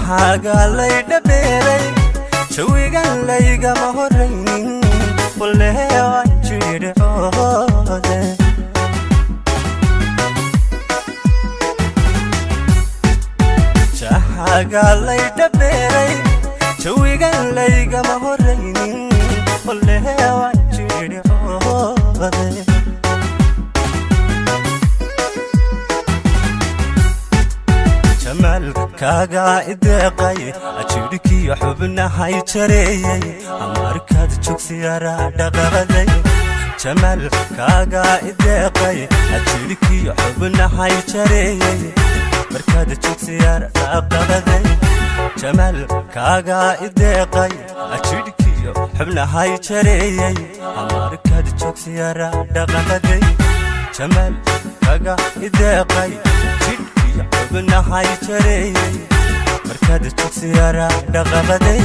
Jahaaga laydha beeray jawigan laygama horaynin walee waan jiidhicoode Jahaaga laydha beeray jawigan laygama horaynin walee waan jiidhicoode Jamalkaaga ideeqay jidhkiyo xubnahay jareeyay markaad jogsiyara dhaqaqaday Jamalkaaga ideeqay jidhkiyo xubnahay jareeyay markaad jogsiyara dhaqaqaday Jamalkaaga ideeqay jidhkiyo xubnahay jareeyay markaad jogsiyara dhaqaqaday Jamalkaaga ideeqay xubnahay jareeyay markaad jogsiyara dhaqaqaday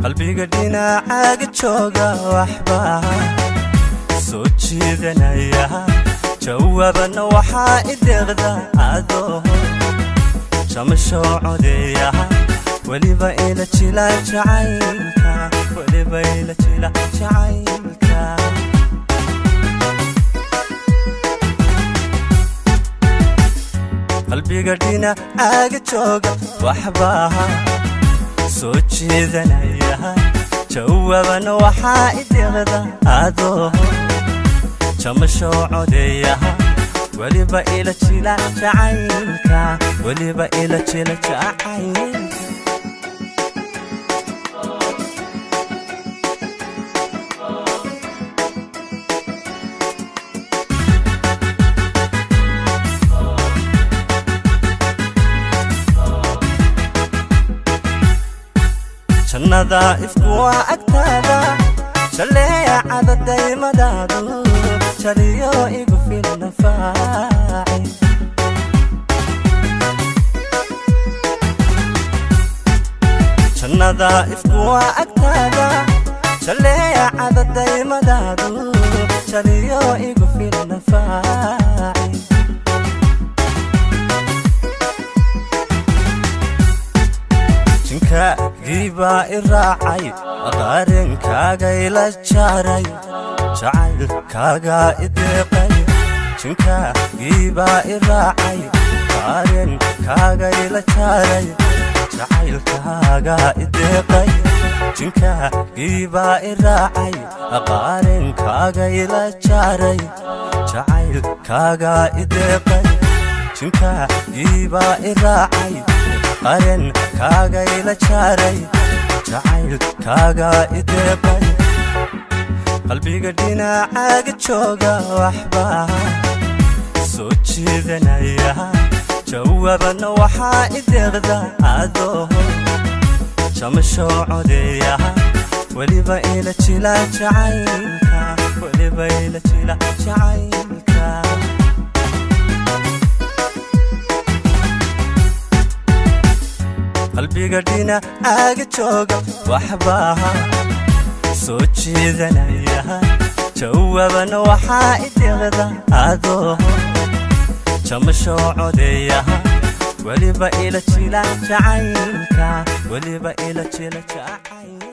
Qalbiga dhinacaaga jooga waxba soo jiidanaya jawaabana waxaa ideeqda adoo jamasho codeeya weliba ila jila jacaylka weliba ila jila jacaylka Qalbiga dhinacaaga jooga waxba soo jiidanaya jawaabana waxaa ideeqda adoo jamasho codeeya weliba ila jila jacaylka weliba ila jila jacaylka Jannada ifku waa agtaada jaleecada daymadaadu jaliyo igu filan faaci Jannada ifku waa agtaada jaleecada daymadaadu jaliyo igu filan faaci Jinkaagii i raacay qarenkaaga ila jaaray jacaylkaaga i deeqay Jinkaagii i raacay qarenkaaga ila jaaray jacaylkaaga i deeqay Jinkaagii i raacay qarenkaaga ila jaaray jacaylkaaga i deeqay Jinkaagii i raacay qarenkaaga ila jaaray jacaylkaaga i deeqay Qalbiga dhinacaaga jooga waxba soo jiidanaya jawaabana waxaa ideeqda adoo jamasho codeeya weliba ila jila jacaylka weliba ila jila jacaylka Qalbiga dhinacaaga jooga waxba soo jiidanaya jawaabana waxaa ideeqda adoo jamasho codeeya weliba ila jila jacaylka weliba ila jila jacaylka.